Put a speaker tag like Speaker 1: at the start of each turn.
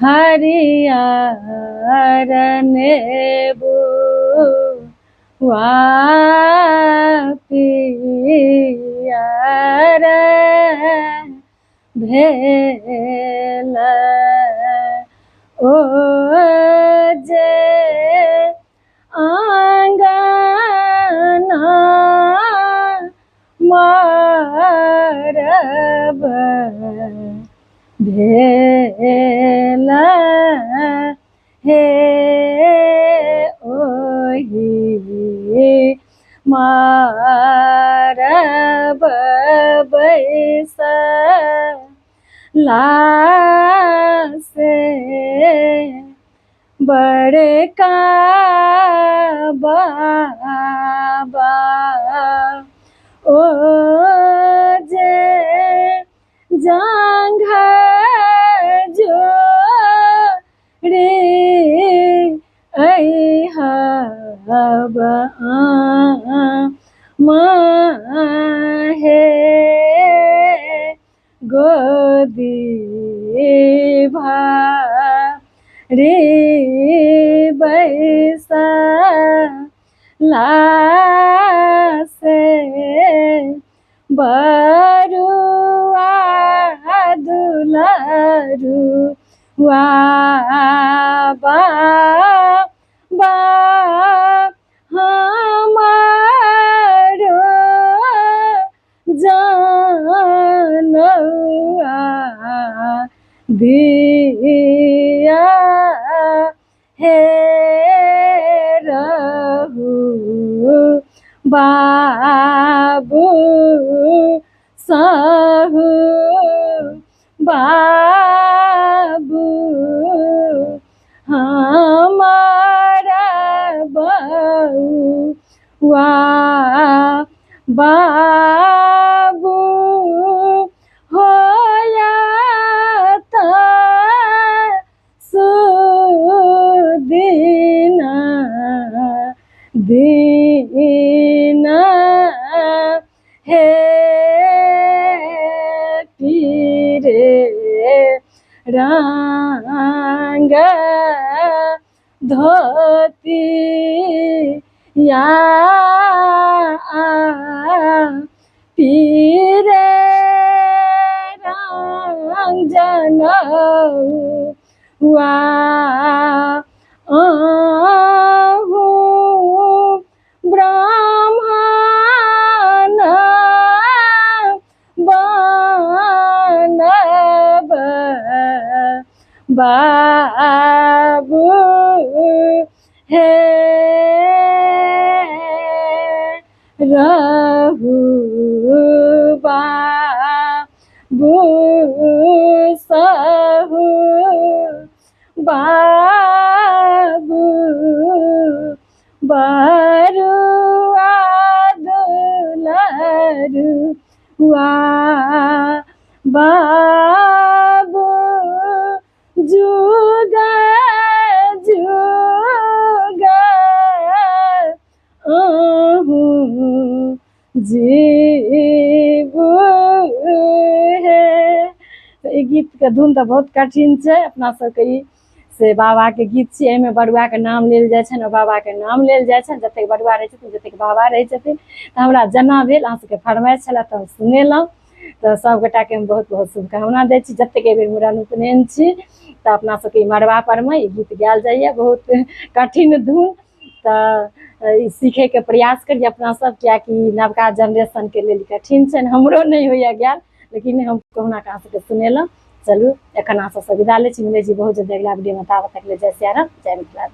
Speaker 1: हरियर नेबू वा पियर भेल ओ जे आंगना मारब भेल हे ओही मारब बैस से बड़का बाबा ओ जे जांघ जो रे ऐहब माहे गोदी भारी बैसा से बरुआ दुलरुआ बा बा हमारो जनौआ दिया हे रहू बाबू सहू बाबू हमारा बउआ बाबू होया त सुदिना दीना हे पीरे रंग धोती या पीरे रंग जनौआ अहूँ ब्राह्मण बनब बाबू हे रहू बाबू सहू बाबू बरुआ दुलरुआ बाबू जुग जुग अहूँ जीबू हे। तऽ ई गीतके धुन तऽ बहुत कठिन छै। अपना सबके ई से बाबाके गीत छी, एहिमे बरुआके नाम लेल जाइ छनि आओर बाबाके नाम लेल जाइ छनि। जतेक बरुआ रहै छथिन, जतेक बाबा रहै छथिन। तऽ हमरा जेना भेल, अहाँ सबके फरमाइश छलै तऽ हम सुनेलहुँ। तऽ सबगोटाके हम बहुत बहुत शुभकामना दै छी। जतेक एहिबेर मुड़न उपनयन छी, तऽ अपना सबके ई मड़बा परमे ई गीत गायल जाइए, बहुत कठिन धुन। तऽ ई सीखैके प्रयास करी अपना सब, किएकि नवका जेनरेशनके लेल कठिन छनि। हमरो नहि होइए गायल, लेकिन हम कहुना कऽ अहाँ सबके सुनेलहुँ। चलू, एखन अहाँ सबसँ विदा लै छी। मिलै छी बहुत जल्दी अगिला वीडियोमे। ताबत तक लेल जय सियाराम, जय मिथिला।